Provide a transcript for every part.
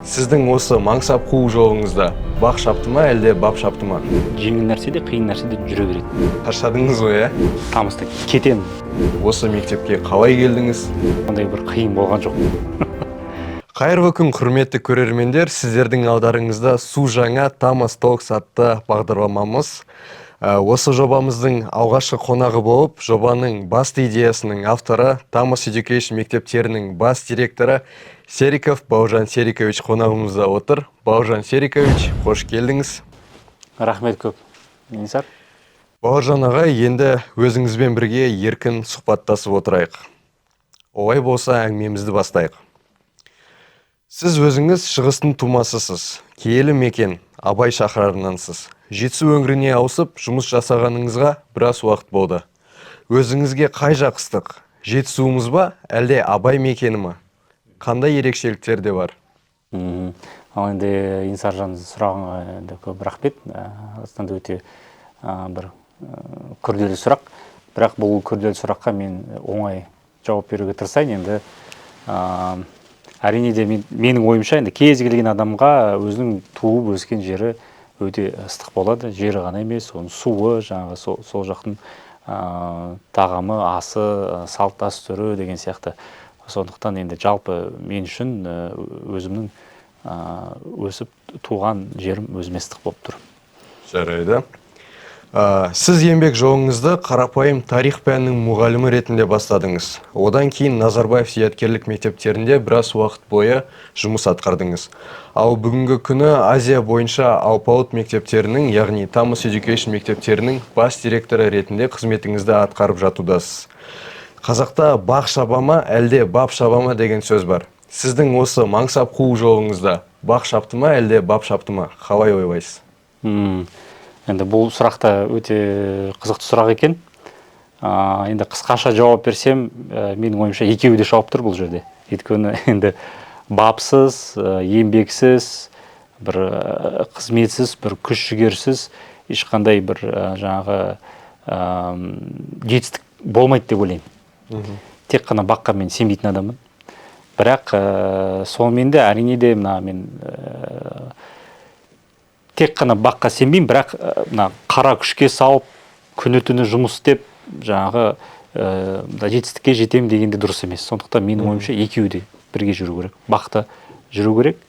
Сіздің осы маңсап қуу жолыңызда бақ шапты ма, әлде бап шапты ма? Жеңіл нәрсе де, қиын нәрсе де жүре береді. Шаршадыңыз ғой, иә? Тамызда кетемін. Осы мектепке қалай келдіңіз? Ондай бір қиын болған жоқ. Қайырлы күн, құрметті көрермендер! Сіздердің алдарыңызда «Су жаңа Тамас Talks» атты бағдарламамыз. Осы жобамыздың алғашқы қонағы болып, жобаның басты идеясының авторы, Тамас Education мектептерінің бас директоры Сериков Бауыржан Серикович қонағымызда отыр. Бауыржан Серикович, қош келдіңіз! Рахмет көп, Еңсар. Бауыржан ағай, енді өзіңізбен бірге еркін сұхбаттасып отырайық. Олай болса, әңгімемізді бастайық. Сіз өзіңіз шығыстың тумасысыз, киелі мекен Абай шаһарынансыз. Жетісу өңіріне ауысып жұмыс жасағаныңызға біраз уақыт болды. Өзіңізге қай жақ ыстық: Жетісуымыз ба, әлде Абай мекені ма? Қандай ерекшеліктер де бар? Ал енді, Еңсаржан, сұрағыңа енді көп рахмет. Расында өте бір күрделі сұрақ, бірақ бұл күрделі сұраққа мен оңай жауап беруге тырысайын. Енді әрине де менің ойымша, енді кез келген адамға өзінің туып өскен жері өте ыстық болады. Жері ғана емес, оның суы, жаңағы сол жақтың тағамы, асы, салт дәстүрі деген сияқты. Сондықтан енді жалпы мен үшін өзімнің өсіп туған жерім өзіме ыстық болып тұр. Жарайды. Сіз еңбек жолыңызды қарапайым тарих пәнінің мұғалімі ретінде бастадыңыз. Одан кейін Назарбаев зияткерлік мектептерінде біраз уақыт бойы жұмыс атқардыңыз. Ал бүгінгі күні Азия бойынша алпауыт мектептерінің, яғни Тамас Education мектептерінің бас директоры ретінде қызметіңізді атқарып жатудасыз. Қазақта «бақ шаба ма, әлде бап шаба ма» деген сөз бар. Сіздің осы маңсап қуу жолыңызда бақ шапты ма, әлде бап шапты ма? Қалай ойлайсыз? Енді бұл сұрақ та өте қызықты сұрақ екен. Енді қысқаша жауап берсем, менің ойымша, екеуі де шауып тұр бұл жерде. Өйткені енді бапсыз, еңбексіз, бір қызметсіз, бір күш жігерсіз ешқандай бір жаңағы жетістік болмайды деп ойлаймын. Тек қана баққа мен сенбейтін адаммын. Бірақ сонымен де, әрине де, мына мен тек қана баққа сенбеймін, бірақ мына қара күшке салып, күні түні жұмыс істеп, жаңағы мына жетістікке жетемін деген де дұрыс емес. Сондықтан менің ойымша, екеуі де бірге жүру керек. Бақта жүру керек,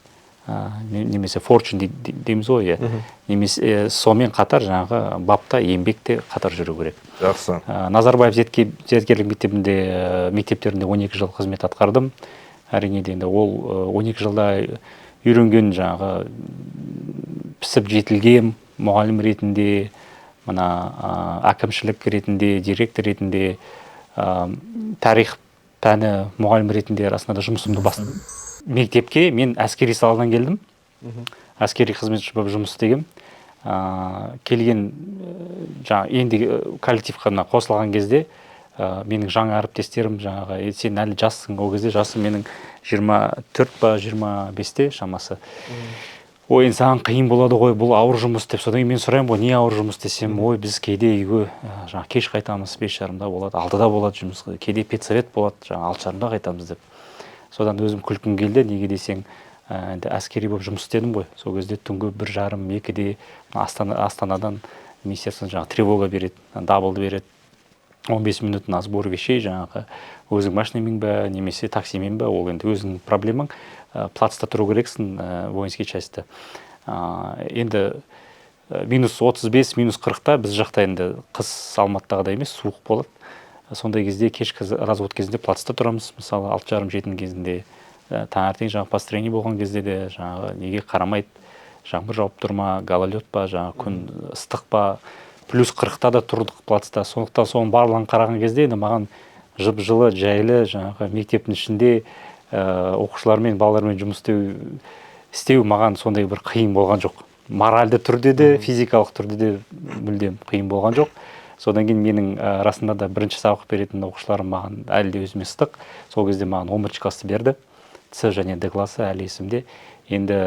немесе fortune дейміз ғой, иә, немесе сонымен қатар жаңағы бапта, еңбекте қатар жүру керек. Жақсы. Назарбаев зияткерлік мектебінде, мектептерінде 12 жыл қызмет атқардым. Әрине де, енді ол 12 жылда үйренген, жаңағы пісіп жетілген мұғалім ретінде, мына әкімшілік ретінде, директор ретінде, тарих пәні мұғалім ретінде расында да жұмысымды бастадым. Мектепке мен әскери саладан келдім, әскери қызметші болып жұмыс істегенмін. Келген жаңа енді коллективқа мына қосылған кезде менің жаңа әріптестерім жаңағы: «Е, сен әлі жассың». Ол кезде жасым менің 24 па, 25-те шамасы. «Ой, енді саған қиын болады ғой, бұл ауыр жұмыс», – деп. Содан кейін мен сұраймын ғой, не ауыр жұмыс десем, «Ой, біз кейде үйге жаңағы кеш қайтамыз, 5:30-да болады, 6-да болады жұмыс, кейде педсовет болады, жаңағы 6:30-да қайтамыз», – деп. Содан өзім күлкім келді. Неге десең, енді әскери болып жұмыс істедім ғой. Сол кезде түнгі 1:30, 2-де Астанадан, министерство жаңағы тревога береді, дабылды береді, 15 минут на сбор вещей. Жаңағы өзің машинамен ба, немесе таксимен ба, ол енді өзіңнің проблемаң. Плацта тұру керексің, воинский частьта. Енді минус 35, минус 40-та, біз жақта енді қыс Алматыдағыдай емес, суық болады. Сондай кезде кешкі развод кезінде плацта тұрамыз, мысалы, 6:30, 7-нің кезінде. Таңертең жаңағы построение болған кезде де жаңағы неге қарамайды, жаңбыр жауып тұр ма, гололед па, жаңағы күн ыстық па, плюс 40-та да тұрдық плацта. Сондықтан соның барлығын қараған кезде енді маған жып жылы, жайлы, жаңағы мектептің ішінде оқушылармен, балалармен жұмыс істеу маған сондай бір қиын болған жоқ. Моральды түрде де, физикалық түрде де мүлдем қиын болған жоқ. Содан кейін менің расында да бірінші сабақ беретін оқушыларым маған әлі де өзіме ыстық. Сол кезде маған 11 классты берді, С және Д классы, әлі есімде. Енді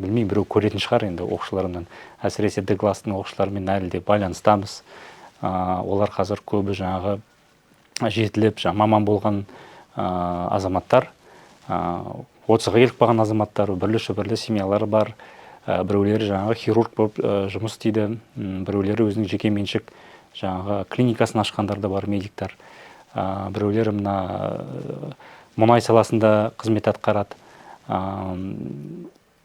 білмеймін, біреу көретін шығар енді оқушыларымнан. Әсіресе Д класстың оқушыларымен әлі де байланыстамыз. Олар қазір көбі жаңағы жетіліп, жаңа маман болған азаматтар. 30-ға келіп қалған азаматтар, бірлі-шүбірлі семьялары бар, біреулері жаңағы хирург болып жұмыс істейді, біреулері өзінің жеке меншік жаңағы клиникасын ашқандар да бар, медиктар, біреулері мына мұнай саласында қызмет атқарады.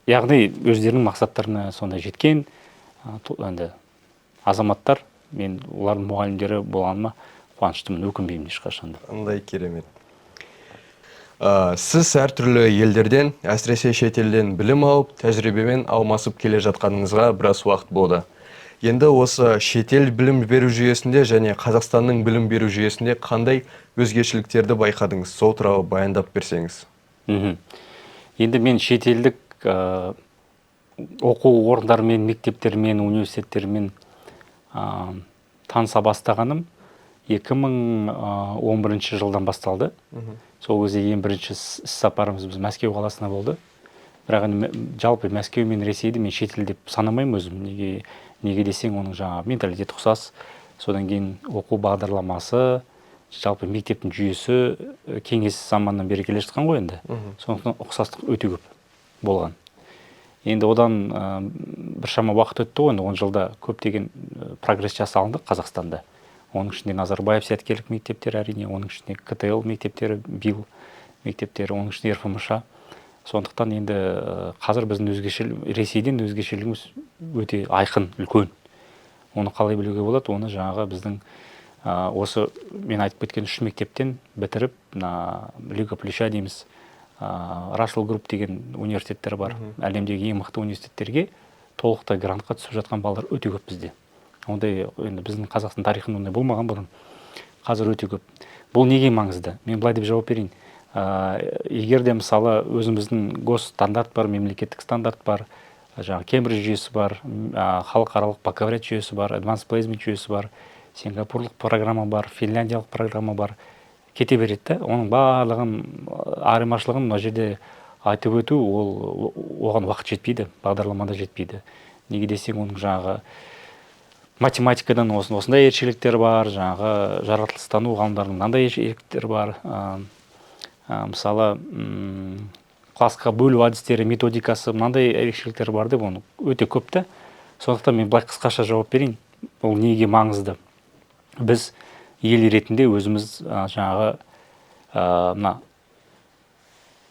Яғни өздерінің мақсаттарына сондай жеткен енді азаматтар. Мен олардың мұғалімдері болғаныма қуаныштымын, өкінбеймін ешқашан да. Қандай керемет. Сіз әртүрлі елдерден, әсіресе шетелден білім алып, тәжірибемен алмасып келе жатқаныңызға біраз уақыт болды. Енді осы шетел білім беру жүйесінде және Қазақстанның білім беру жүйесінде қандай өзгешеліктерді байқадыңыз? Сол туралы баяндап берсеңіз. Енді мен шетелдік оқу орындарымен, мектептермен, университеттермен таныса бастағаным 2011 жылдан басталды. Сол кезде ең бірінші іс сапарымыз біз Мәскеу қаласына болды. Бірақ енді жалпы Мәскеу мен Ресейді мен шетел деп санамаймын өзім. Неге десең, оның жаңағы менталитеті ұқсас. Содан кейін оқу бағдарламасы, жалпы мектептің жүйесі кеңес заманынан бері келе жатқан ғой енді. Сондықтан ұқсастық өте көп болған. Енді одан біршама уақыт өтті ғой, енді 10 жылда көптеген прогресс жасалынды Қазақстанда. Оның ішінде Назарбаев зияткерлік мектептері әрине, оның ішінде КТЛ мектептері, БИЛ мектептері, оның ішінде РФМШ. Сондықтан енді қазір біздің Ресейден өзгешелігіміз өте айқын, үлкен. Оны қалай білуге болады? Оны жаңағы біздің осы мен айтып кеткен 3 мектептен бітіріп, мына Лига Плюща дейміз, Russell Group деген университеттер бар. Әлемдегі ең мықты университеттерге толықтай грантқа түсіп жатқан балалар өте көп бізде. Ондай енді біздің Қазақстан тарихында ондай болмаған бұрын. Қазір өте көп. Бұл неге маңызды? Мен былай деп жауап берейін. Егер де мысалы өзіміздің госстандарт бар, мемлекеттік стандарт бар, жаңағы Кембридж жүйесі бар, халықаралық бакалавриат жүйесі бар, Advanced Placement жүйесі бар, сингапурлық программа бар, финляндиялық программа бар, кете береді да. Оның барлығын айырмашылығын мына жерде айтып өту, оған уақыт жетпейді, бағдарламада жетпейді. Неге десең, оның жаңағы математикадан осындай ерекшеліктер бар, жаңағы жаратылыстану ғалымдарының мынандай ерекшеліктері бар. Мысалы, классқа бөлу әдістері, методикасы мынандай ерекшеліктер бар деп оны өте көп та. Сондықтан мен былай қысқаша жауап берейін. Ол неге маңызды? Біз ел ретінде өзіміз, жаңағы, мына,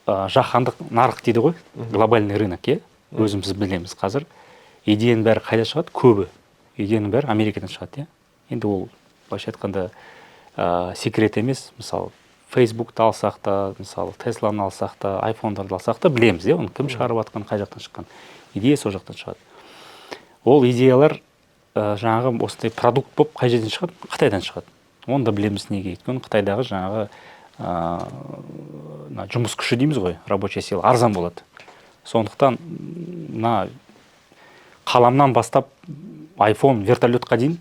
жаһандық нарық дейді ғой, глобальный рынок, иә? Өзіміз білеміз қазір. Идеяның бәрі қайда шығады? Көбі. Идеяның бәрі Америкадан шығады, иә? Енді ол, былайша айтқанда, секрет емес. Мысалы, Фейсбукты алсақ та, мысалы, Тесланы алсақ та, айфондарды алсақ та білеміз, иә, оны кім шығарып жатқанын, қай жақтан шыққан. Идея сол жақтан шығады. Ол идеялар, жаңағы осындай продукт болып қай жерден шығады? Қытайдан шығады. Оны да білеміз неге. Өйткені Қытайдағы жаңағы, мына жұмыс күші дейміз ғой, рабочая сила арзан болады. Сондықтан мына қаламнан бастап iPhone, вертолетқа дейін,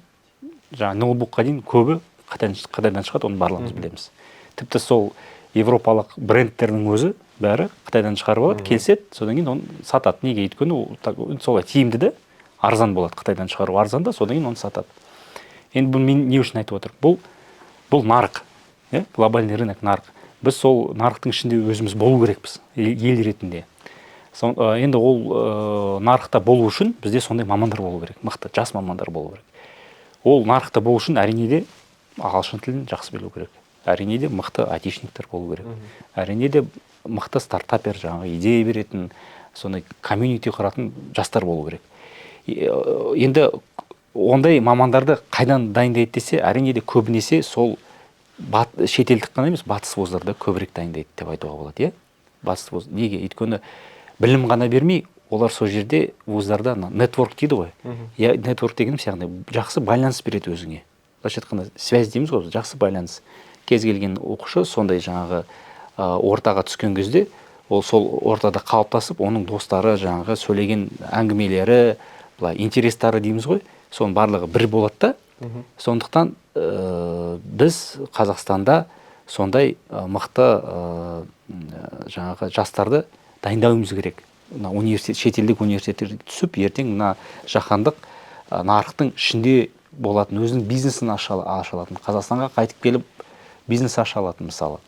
жаңағы ноутбукқа дейін көбі Қытайдан шығады, оны барлығымыз білеміз. Тіпті сол европалық брендтердің өзі бәрі Қытайдан шығарып алады, келіседі, содан кейін оны сатады. Неге? Өйткені ол солай тиімді де, арзан болады. Қытайдан шығару арзан да, содан кейін оны сатады. Енді бұны мен не үшін айтып отырмын? Бұл нарық, иә? Глобальный рынок, нарық. Біз сол нарықтың ішінде өзіміз болу керекпіз, ел ретінде. Енді ол нарықта болу үшін бізде сондай мамандар болу керек, мықты жас мамандар болу керек. Ол нарықта болу үшін әрине де ағылшын тілін жақсы білу керек. Әрине де мықты айтишниктер болу керек. Әрине де мықты стартапер, жаңағы идея беретін, сондай комьюнити құратын жастар болу керек. Енді ондай мамандарды қайдан дайындайды десе, әрине де көбінесе сол шетелдік қана емес, батыс вуздарда көбірек дайындайды деп айтуға болады, иә? Батыс вуз. Неге? Өйткені білім ғана бермей, олар сол жерде вуздарда ана нетворк дейді ғой. Я, нетворк дегеніміз, яғни жақсы байланыс береді өзіңе. Былайша айтқанда, связь дейміз ғой, жақсы байланыс. Кез келген оқушы сондай жаңағы, ортаға түскен кезде, ол сол ортада қалыптасып, оның достары, жаңағы сөйлеген әңгімелері, былай интерестары дейміз ғой, соның барлығы бір болады да. Сондықтан біз Қазақстанда сондай мықты жаңағы жастарды дайындауымыз керек. Мына университет, шетелдік университеттерге түсіп, ертең мына жаһандық нарықтың ішінде болатын, өзінің бизнесін аша алатын, Қазақстанға қайтып келіп бизнес аша алатын мысалы.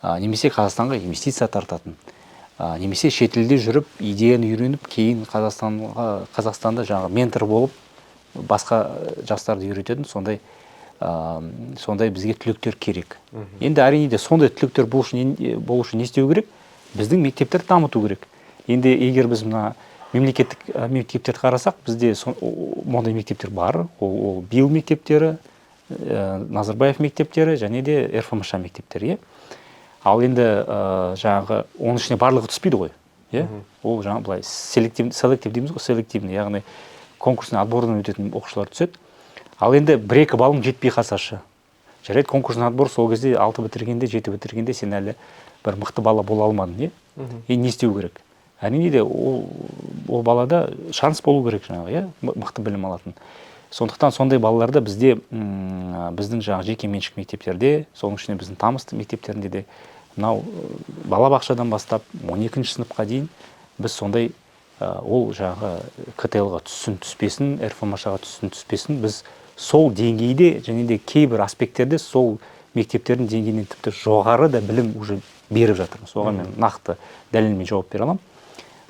Немесе Қазақстанға инвестиция тартатын. Немесе шетелде жүріп, идеяны үйреніп, кейін Қазақстанға, Қазақстанда жаңағы ментор болып, басқа жастарды үйрететін сондай бізге түлектер керек. Енді, әрине де, сондай түлектер болу үшін не істеу керек? Біздің мектептерді дамыту керек. Енді егер біз мына мемлекеттік мектептерді қарасақ, бізде ондай мектептер бар. Ол БИЛ мектептері, Назарбаев мектептері және де РФМШ мектептері, иә. Ал енді жаңағы оның ішіне барлығы түспейді ғой, иә. Ол жаңағы былай селектив дейміз ғой, селективный, яғни конкурсный отбордан өтетін оқушылар түседі. Ал енді 1-2 балың жетпей қалсашы, жарайды, конкурсный отбор сол кезде 6 бітіргенде, 7 бітіргенде сен әлі бір мықты бала бола алмадың, иә. Енді не істеу керек? Әрине де, ол балада шанс болу керек жаңағы, иә, мықты білім алатын. Сондықтан сондай балаларды бізде, біздің жаңағы жеке меншік мектептерде, соның ішінде біздің Тамысты мектептерінде де, мынау балабақшадан бастап 12 сыныпқа дейін біз сондай, ол жаңағы КТЛ-ға түссін түспесін, РФМШ-ға түссін түспесін, біз сол деңгейде және де кейбір аспекттерде сол мектептердің деңгейінен тіпті жоғары да білім уже беріп жатырмыз. Оған мен нақты дәлелмен жауап бере аламын.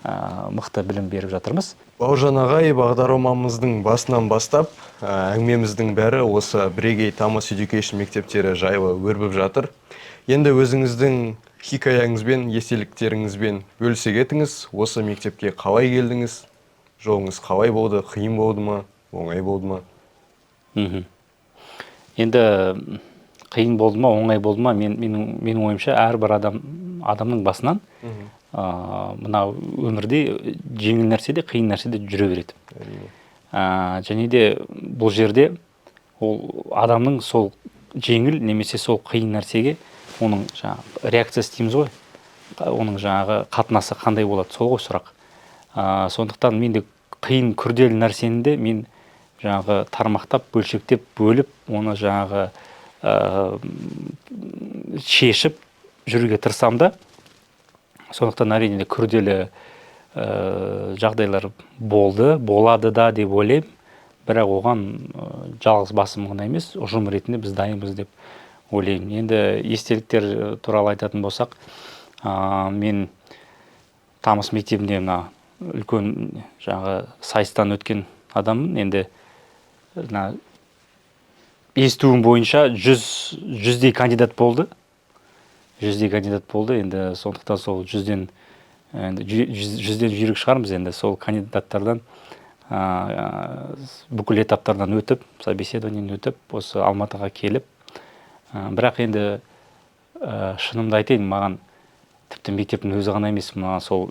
Мықты білім беріп жатырмыз. Бауыржан ағай, бағдарламамыздың басынан бастап әңгімеміздің бәрі осы бірегей Тамыс Education мектептері жайлы өрбіп жатыр. Енді өзіңіздің хикаяңызбен, естеліктеріңізбен бөлісе кетіңіз. Осы мектепке қалай келдіңіз? Жолыңыз қалай болды? Қиын болды ма? Оңай болды ма? Енді қиын болды ма, оңай болды ма, менің ойымша, әрбір адамның басынан мына өмірде жеңіл нәрсе де, қиын нәрсе де жүре береді. Және де бұл жерде ол адамның сол жеңіл немесе сол қиын нәрсеге оның жаңағы реакциясы дейміз ғой, оның жаңағы қатынасы қандай болады, сол ғой сұрақ. Сондықтан мен де қиын, күрделі нәрсені де мен жаңағы тармақтап, бөлшектеп, бөліп, оны жаңағы шешіп жүруге тырысамын да. Сондықтан, әрине де, күрделі жағдайлар болды, болады да деп ойлаймын. Бірақ оған жалғыз басым ғана емес, ұжым ретінде біз дайынбыз деп ойлаймын. Енді естеліктер туралы айтатын болсақ, мен Тамыс мектебінде мына үлкен жаңағы сайыстан өткен адаммын. Енді мына естуім бойынша 100-дей кандидат болды, 100-дей кандидат болды. Енді сондықтан сол 100-ден, енді 100-ден жүйрік шығармыз. Енді сол кандидаттардан бүкіл этаптардан өтіп, собеседованиеден өтіп, осы Алматыға келіп, бірақ енді шынымды айтайын, маған тіпті мектептің өзі ғана емес, мына сол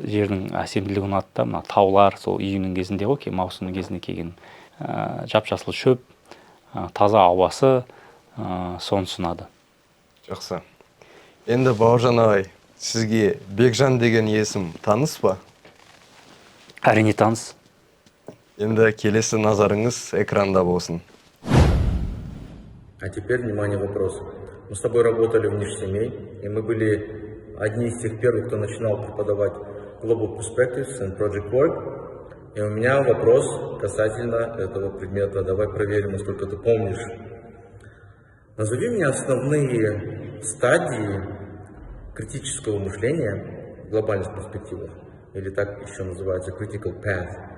жердің әсемділігі ұнады да. Мына таулар, сол июньнің кезінде ғой, маусымның кезінде келген, жап жасыл шөп, таза ауасы, сонысы ұнады. Жақсы. Енді, Бауыржан ағай, сізге Бекжан деген есім таныс па? Әрине, таныс. Енді келесі назарыңыз экранда болсын. А теперь, внимание, вопрос. Мы с тобой работали в НИШ Семей, и мы были одни из тех первых, кто начинал преподавать Global Perspectives and Project Work. И у меня вопрос касательно этого предмета. Давай проверим, насколько ты помнишь. Назови мне основные стадии критического мышления в глобальных перспективах, или так еще называется critical path.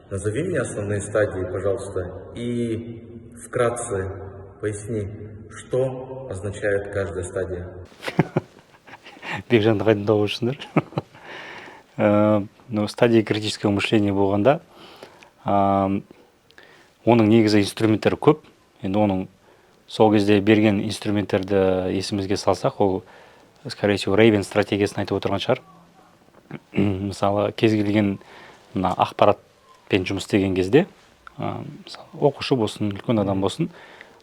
Назови мне основные стадии, пожалуйста, и вкратце поясни, что означает каждая стадия. Бекжанды қайдан тауып жүрсіңдер? Ну, стадия критического мышления болғанда, оның негізі инструменттері көп. Енді оның сол кезде берген инструменттерді есімізге салсақ, ол, скорее всего, Raven стратегиясын айтып отырған шығар. Мысалы, кез келген мына ақпаратпен жұмыс істеген кезде, мысалы, оқушы болсын, үлкен адам болсын,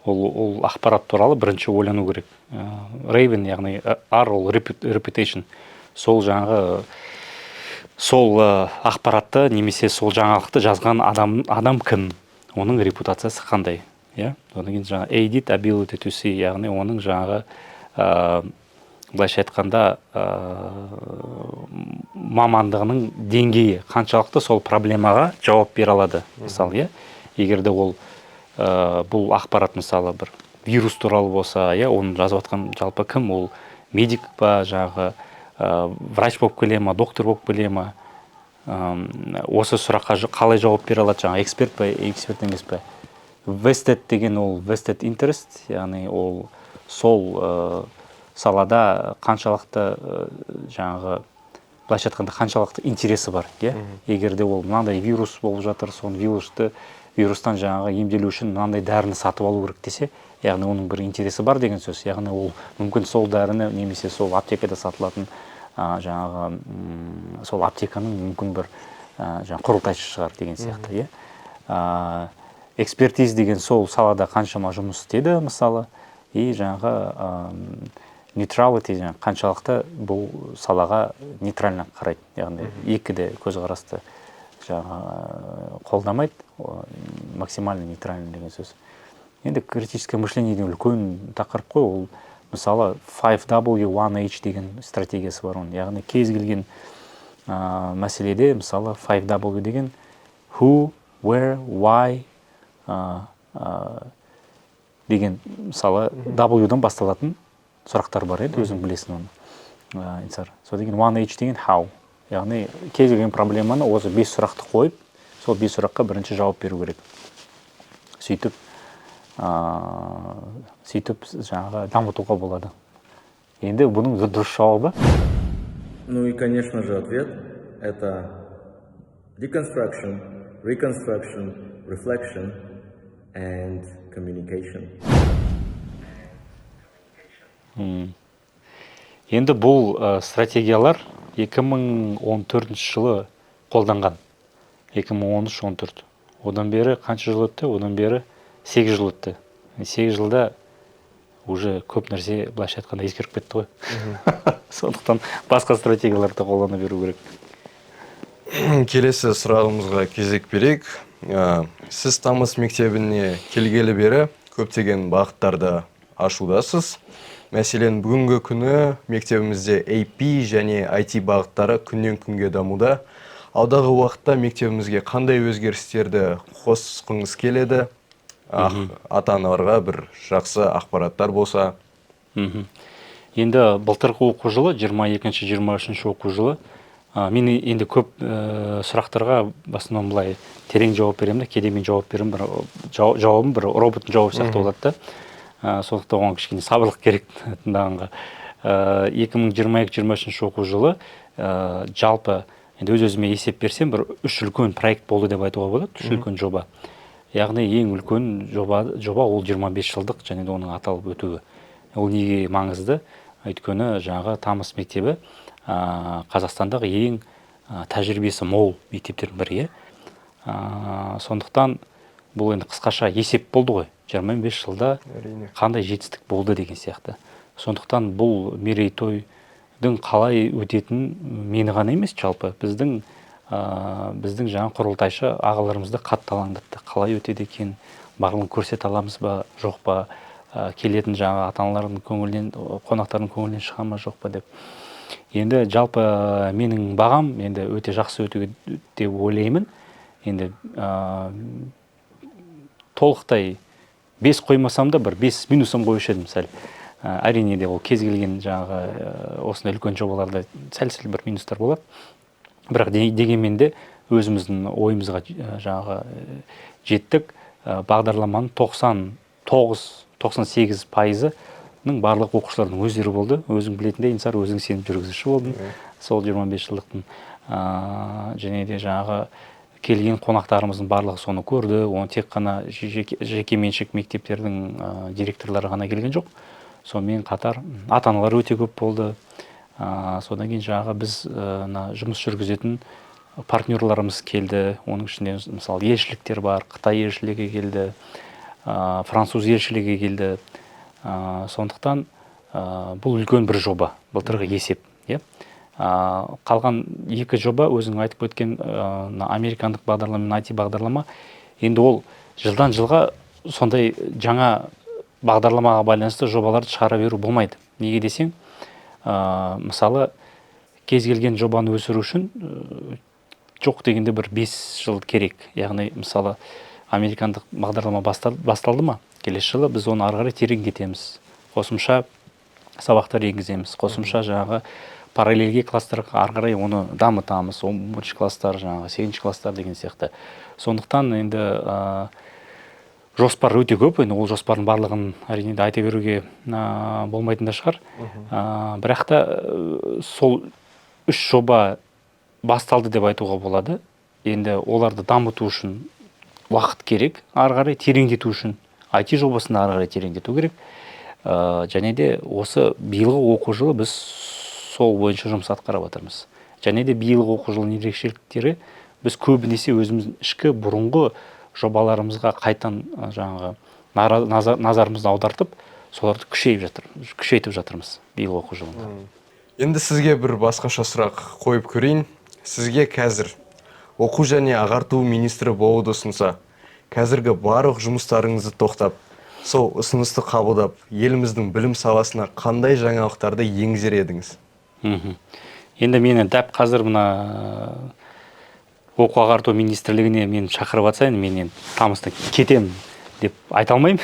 ол ақпарат туралы бірінші ойлану керек. Raven, яғни R, ол reputation, сол жаңағы сол ақпаратты немесе сол жаңалықты жазған адам кім, оның репутациясы қандай, иә. Одан кейін жаңағы A дейді, ability to see, яғни оның жаңағы былайша айтқанда, мамандығының деңгейі қаншалықты, сол проблемаға жауап бере алады, мысалы, иә. Егер де ол бұл ақпарат, мысалы, бір вирус туралы болса, иә, оны жазып жатқан жалпы кім, ол медик па, жаңағы Врач болып келе ма, доктор болып келе ма, осы сұраққа қалай жауап бере алады, жаңағы эксперт па, эксперт емес пе. Vested деген ол vested interest, яғни ол сол салада қаншалықты, жаңағы былайша айтқанда, қаншалықты интересі бар, иә. Егер де ол мынандай вирус болып жатыр, соны вирустан жаңағы емделу үшін мынандай дәріні сатып алу керек десе, яғни оның бір интересі бар деген сөз. Яғни ол мүмкін сол дәріні немесе сол аптекада сатылатын жаңағы сол аптеканың мүмкін бір жаңағы құрылтайшы шығар деген сияқты, иә. Expertise деген сол салада қаншама жұмыс істеді, мысалы. И жаңағы neutrality, жаңағы қаншалықты бұл салаға нейтрально қарайды, яғни екі де көзқарасты жаңағы қолдамайды, максимально нейтральный деген сөз. Енді критическое мышление деген үлкен тақырып қой ол. Мысалы, 5W1H деген стратегиясы бар оның, яғни кез келген мәселеде, мысалы, 5W деген who, where, why деген, мысалы, W-дан басталатын сұрақтар бар еді, өзің білесің оны, Инсар. Содан кейін 1H деген how, яғни кез келген проблеманы осы бес сұрақты қойып, сол бес сұраққа бірінші жауап беру керек. Сөйтіп жаңағы дамытуға болады. Енді бұның дұрыс жауабы? Ну и, конечно же, ответ – это deconstruction, reconstruction, reflection and communication. Енді бұл стратегиялар 2014 жылы қолданған, 2013-14. Одан бері қанша жыл өтті? Одан бері 8 жыл өтті. 8 жылда уже көп нәрсе, былайша айтқанда, ескіріп кетті ғой. Сондықтан басқа стратегияларды қолдана беру керек. Келесі сұрағымызға кезек берейік. Сіз Тамыз мектебіне келгелі бері көптеген бағыттарды ашудасыз. Мәселен, бүгінгі күні мектебімізде AP және IT бағыттары күннен күнге дамуда. Алдағы уақытта мектебімізге қандай өзгерістерді қосқыңыз келеді? Ата аналарға бір жақсы ақпараттар болса. Енді былтырғы оқу жылы, 22-23 оқу жылы, мен енді көп сұрақтарға в основном былай терең жауап беремін да, кейде мен жауап беремін, бір жауабым бір роботтың жауабы сияқты болады да. Сондықтан оған кішкене сабырлық керек тыңдағанға. 2022-23 оқу жылы жалпы енді өз өзіме есеп берсем, бір үш үлкен проект болды деп айтуға болады, үш үлкен жоба. Яғни ең үлкен жоба ол 25 жылдық және де оның аталып өтуі. Ол неге маңызды? Өйткені жаңағы Тамыз мектебі Қазақстандағы ең тәжірибесі мол мектептердің бірі, иә. Сондықтан бұл енді қысқаша есеп болды ғой, 25 жылда қандай жетістік болды деген сияқты. Сондықтан бұл мерейтойдың қалай өтетінін мені ғана емес, жалпы біздің жаңа құрылтайшы ағаларымызды қатты алаңдатты. Қалай өтеді екен, барлығын көрсете аламыз ба, жоқ па, келетін жаңа ата аналардың көңілінен, қонақтардың көңілінен шыға ма, жоқ па деп. Енді жалпы менің бағам енді өте жақсы өтуге деп ойлаймын. Енді толықтай 5 қоймасам да, бір 5 минусом қоюшы едім сәл. Әрине де, ол кез келген жаңағы осындай үлкен жобаларда сәл сәл бір минустар болады. Бірақ дегенмен де өзіміздің ойымызға жаңағы жеттік. Бағдарламаның 99, 98%-ның барлық оқушылардың өздері болды. Өзің білетіндей, Инсар, өзің сеніп жүргізуші болдың сол 25 жылдықтың. Және де жаңағы келген қонақтарымыздың барлығы соны көрді. Оны тек қана жекеменшік мектептердің директорлары ғана келген жоқ, сонымен қатар ата аналар өте көп болды. Содан кейін жаңағы біз мына жұмыс жүргізетін партнерларымыз келді. Оның ішінде, мысалы, елшіліктер бар, Қытай елшілігі келді, француз елшілігі келді. Сондықтан бұл үлкен бір жоба, былтырғы есеп, иә. Қалған екі жоба, өзің айтып өткен мына американдық бағдарлама мен IT бағдарлама, енді ол жылдан жылға сондай жаңа бағдарламаға байланысты жобаларды шығара беру болмайды. Неге десең, мысалы, кез келген жобаны өсіру үшін жоқ дегенде бір 5 жыл керек. Яғни, мысалы, американдық бағдарлама басталды ма, келесі жылы біз оны ары қарай тереңдетеміз, қосымша сабақтар енгіземіз, қосымша жаңағы Параллельге класстар ары қарай оны дамытамыз, 11 класстар, жаңағы 8 класстар деген сияқты. Сондықтан енді жоспар өте көп, енді ол жоспардың барлығын әрине де айта беруге болмайтын да шығар. Бірақ та сол 3 жоба басталды деп айтуға болады. Енді оларды дамыту үшін уақыт керек, ары қарай тереңдету үшін, IT жобасын ары қарай тереңдету керек. Және де осы биылғы оқу жылы біз сол бойынша жұмыс атқарып жатырмыз. Және де биылғы оқу жылының ерекшеліктері, біз көбінесе өзіміздің ішкі бұрынғы жобаларымызға қайтан жаңағы назарымызды аудартып, соларды күшейтіп жатырмыз биылғы оқу жылында. Енді сізге бір басқаша сұрақ қойып көрейін. Сізге қазір оқу және ағарту министрі болуды ұсынса, қазіргі барлық жұмыстарыңызды тоқтап, сол ұсынысты қабылдап, еліміздің білім саласына қандай жаңалықтарды енгізер едіңіз? Енді мені дәп қазір мына оқу ағарту министрлігіне мені шақырып жатса, енді мен енді тамызда кетемін деп айта алмаймын.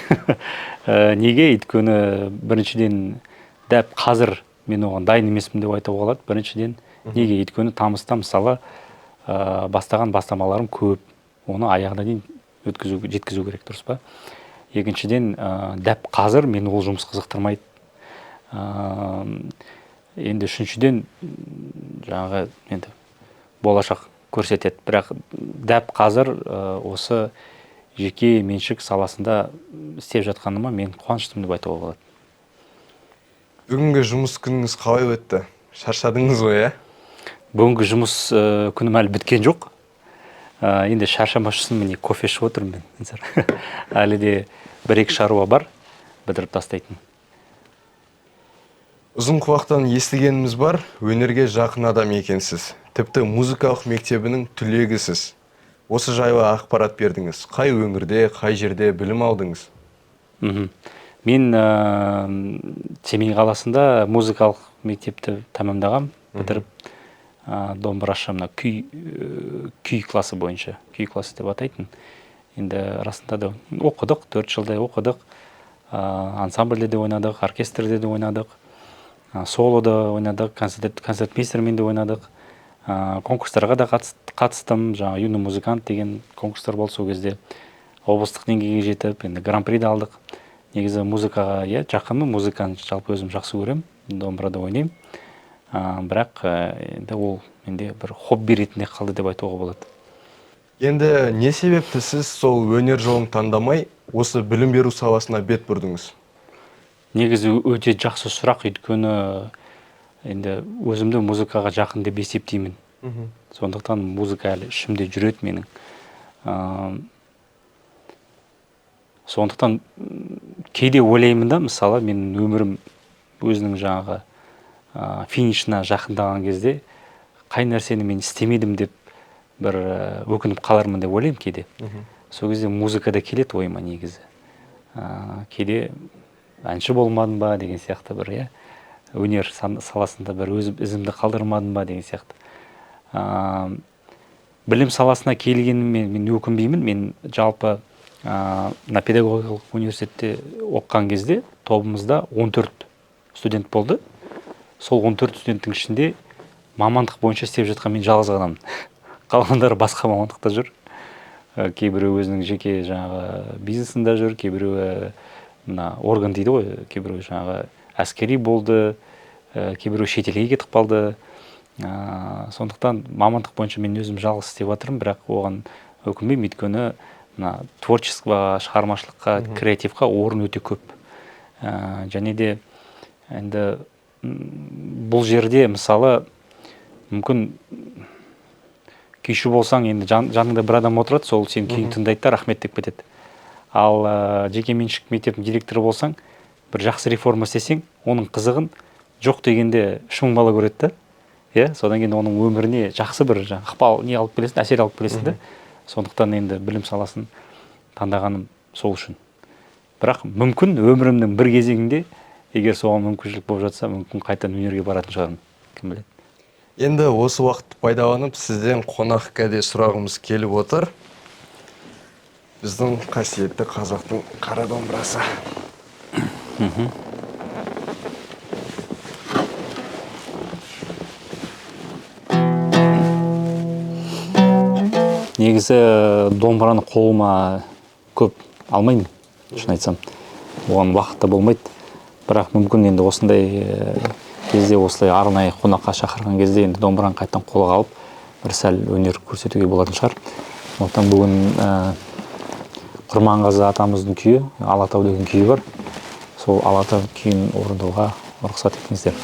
Неге? Өйткені біріншіден дәп қазір мен оған дайын емеспін деп айтуға болады. Біріншіден неге? Өйткені тамызда мысалы, бастаған бастамаларым көп, оны аяғына дейін жеткізу керек, дұрыс па? Екіншіден, дәп қазір мен ол жұмыс қызықтырмайды. Енді үшіншіден, жаңағы енді болашақ көрсетеді. Бірақ дәп қазір осы жеке меншік саласында істеп жатқаныма мен қуаныштымын деп айтуға болады. Бүгінгі жұмыс күніңіз қалай өтті? Шаршадыңыз ғой, ә? Бүгінгі жұмыс күнім әлі біткен жоқ. Енді шаршамас үшін міне кофе ішіп отырмын мен. Әлі де бір-екі шаруа бар, бітіріп тастайтын. Ұзын құлақтан естігеніміз бар, өнерге жақын адам екенсіз. Тіпті музыкалық мектебінің түлегісіз. Осы жайлы ақпарат бердіңіз. Қай өңірде, қай жерде білім алдыңыз? Мен Семей қаласында музыкалық мектепті тәмамдағам, бітіріп, домбырашы мына күй классы бойынша, күй классы деп атайтын. Енді расында да оқыдық, 4 жылдай оқыдық. Ансамбльде де ойнадық, оркестрде де ойнадық, солода ойнадық, концертмейстермен де ойнадық. Конкурстарға да қатыстым, жаңа юный музыкант деген конкурстар болды сол кезде. Облыстық деңгейге жетіп, енді гран-при де алдық. Негізі музыкаға, иә, жақынмын, музыканы жалпы өзім жақсы көремін, домбырада ойнаймын. Бірақ енді ол менде бір хобби ретінде қалды деп айтуға болады. Енді не себепті сіз сол өнер жолын таңдамай, осы білім беру саласына бет бұрдыңыз? Негізі өте жақсы сұрақ, өйткені енді өзімді музыкаға жақын деп есептеймін. Сондықтан музыка әлі ішімде жүреді менің. Сондықтан кейде ойлаймын да, мысалы, менің өмірім өзінің жаңағы финишына жақындаған кезде қай нәрсені мен істемедім деп бір өкініп қалармын деп ойлаймын кейде. Сол кезде музыка да келеді ойыма негізі. Кейде әнші болмадым ба деген сияқты бір, иә, өнер саласында бір өз ізімді қалдырмадым ба деген сияқты. Білім саласына келгеніме мен өкінбеймін. Мен жалпы, мына педагогикалық университетте оқыған кезде тобымызда 14 студент болды. Сол 14 студенттің ішінде мамандық бойынша істеп жатқан мен жалғыз ғанамын. Қалғандары басқа мамандықта жүр. Кейбіреуі өзінің жеке жаңағы бизнесінде жүр, кейбіреуі мына орган дейді ғой, кейбіреуі жаңағы әскери болды, кейбіреуі шетелге кетіп қалды. Сондықтан мамандық бойынша мен өзім жалғыз істеп жатырмын, бірақ оған өкінбеймін, өйткені мына творчествоға, шығармашылыққа, креативқа орын өте көп. Және де енді бұл жерде мысалы мүмкін күйші болсаң, енді жаныңда бір адам отырады, сол сенің күйіңді тыңдайды да рахмет деп кетеді. Ал жеке меншік мектептің директоры болсаң, бір жақсы реформа істесең, оның қызығын жоқ дегенде 3000 бала көреді да. Иә, содан кейін оның өміріне жақсы бір жаңа ықпал не алып келесің, әсер алып келесің да. Сондықтан енді білім саласын таңдағаным сол үшін. Бірақ мүмкін өмірімнің бір кезеңінде, егер соған мүмкіншілік болып жатса, мүмкін қайтадан өнерге баратын шығармын, кім біледі. Енді осы уақытты пайдаланып, сізден қонақ кәде сұрағымыз келіп отыр. Біздің қасиетті қазақтың қара домбырасы. Негізі домбыраны қолыма көп алмаймын, шын айтсам, оған уақыт та болмайды. Бірақ мүмкін енді осындай кезде, осылай арнайы қонаққа шақырған кезде енді домбыраны қайтадан қолға алып, бір сәл өнер көрсетуге болатын шығар. Сондықтан бүгін Құрманғазы атамыздың күйі, «Алатау» деген күйі бар, сол «Алатау» күйін орындауға рұқсат етіңіздер.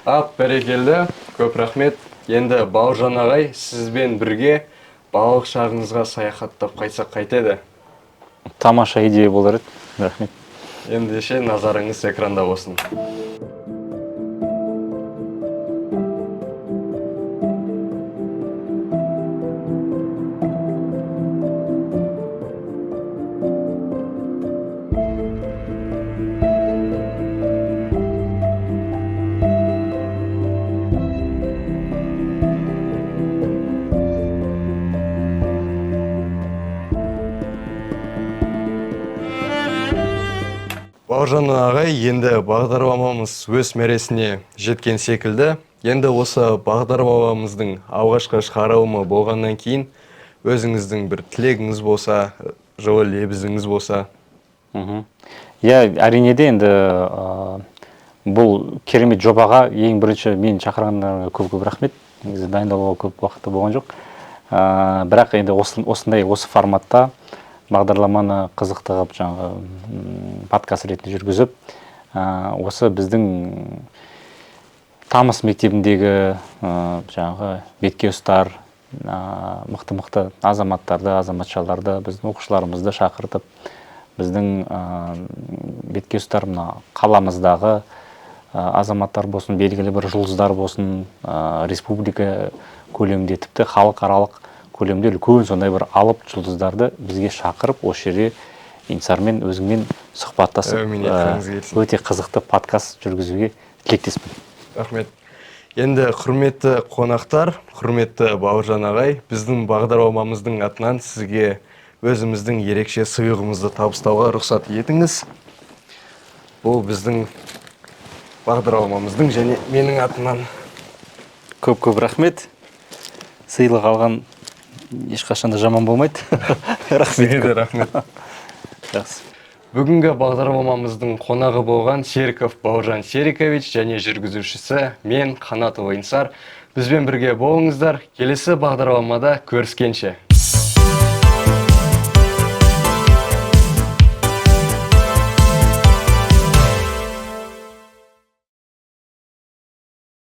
Ап, бәрекелді, көп рахмет. Енді, Бауыржан ағай, сізбен бірге балалық шағыңызға саяхаттап қайтсақ қайтеді? Тамаша идея болар еді, рахмет. Ендеше назарыңыз экранда болсын. Бауыржан ағай, енді бағдарламамыз өз мәресіне жеткен секілді. Енді осы бағдарламамыздың алғашқы шығарылымы болғаннан кейін өзіңіздің бір тілегіңіз болса, жылы лебізіңіз болса. Иә, әрине де енді бұл керемет жобаға ең бірінші мен шақырғандарыңа көп-көп рахмет. Негізі дайындалуға көп уақыты болған жоқ. Бірақ енді осындай осы форматта бағдарламаны қызықты қылып, жаңағы подкаст ретінде жүргізіп, осы біздің Тамыс мектебіндегі жаңағы бетке ұстар, мықты-мықты азаматтарды, азаматшаларды, біздің оқушыларымызды шақыртып, біздің бетке ұстар мына қаламыздағы азаматтар болсын, белгілі бір жұлдыздар болсын, республика көлемінде, тіпті халықаралық көлемде үлкен сондай бір алып жұлдыздарды бізге шақырып, осы жерде Инсармен, өзіңмен сұхбаттасып, Әумин, айтқаныңыз келсін. өте қызықты подкаст жүргізуге тілектеспін. Рахмет. Енді құрметті қонақтар, құрметті Бауыржан ағай, біздің бағдарламамыздың атынан сізге өзіміздің ерекше сыйлығымызды табыстауға рұқсат етіңіз. Бұл біздің бағдарламамыздың және менің атымнан. Көп-көп рахмет. Сыйлық алған ешқашан да жаман болмайды. Рахмет. Сізге де рахмет. Жақсы. Бүгінгі бағдарламамыздың қонағы болған Серіков Бауыржан Серикович және жүргізушісі мен, Қанатұлы Инсар. Бізбен бірге болыңыздар. Келесі бағдарламада көріскенше.